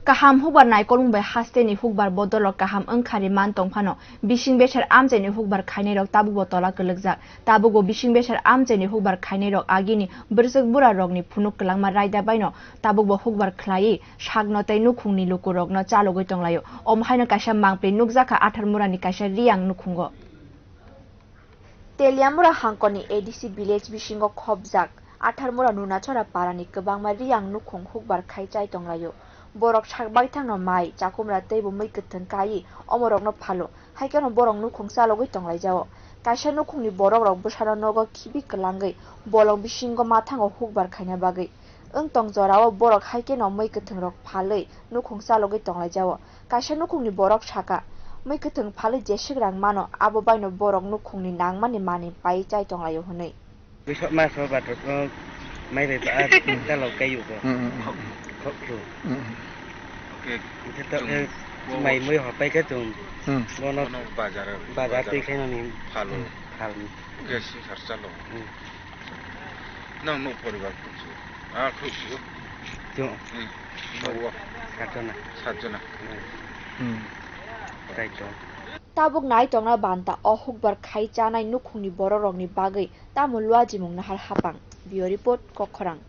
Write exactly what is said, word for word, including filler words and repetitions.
Kaham hukbar naikolmung bai hasteni hukbar bodolrok kaham wngkhani man tongphano, bising besar amchaini hukbar khainairok tabukbo tola kwlwkjak. Tabukbo bising besar amchaini hukbar khainairok agini bwrwswk burarokni phunuk kwlangma raida baino tabukbo hukbar khlaiwi sakno tei nukhungni lukurokno chalogwi tonglaio. Omo haino kaisa mangpli nukjakha Atharmurani kaisa riyang nukhungo. Teliamura hangkorni A D C village bisingo khopjak Atharmura Nunachora parani kwbangma riyang nukhung hukbar khai chai tonglaio. Borok sak baithangno mai, chakumra tei bo mwi kwthwng kaiwi omorokno phalo, hai kheno borok nukhung chalogwi tonglaijao. Kaisa nukhungni borokrok bwsano nogo khibi kwlangwi bolong bisingo mathango hukbar khaina bagwi. Wng tong jorao borok hai kheno mwi kwthwngrok phalwi nukhung chalogwi tonglaijao. Kaisa nukhungni borok saka, mwi kwthwng phalwi jeswk rang mano, abo baino borok nukhungni nangmani manwi pai chai tonglaio hwnwi. Bwsok maso bathrogo mai bai ba chalok kaiyugo. Hmm, hmm, hmm. Khoklu. Hmm, hmm. Hwnkhe to, eh, mai mui hopai khe chwng. Hmm. Bono bazar, bazar twi khainani phalo. Hmm. Phalni. Hwnkhe swngchar chalo. Hmm. Nang no poribar khukju. Ah, khukju. Chwng. Hmm. Nogo. Satjona. Satjona. Hmm. Hmm. Taito. Tabuk nai tongna banta o hukbar khai chanai nukhungni bororokni bagwi tamo luajimung nahar hapang. Bureau Report, Kokkhorang.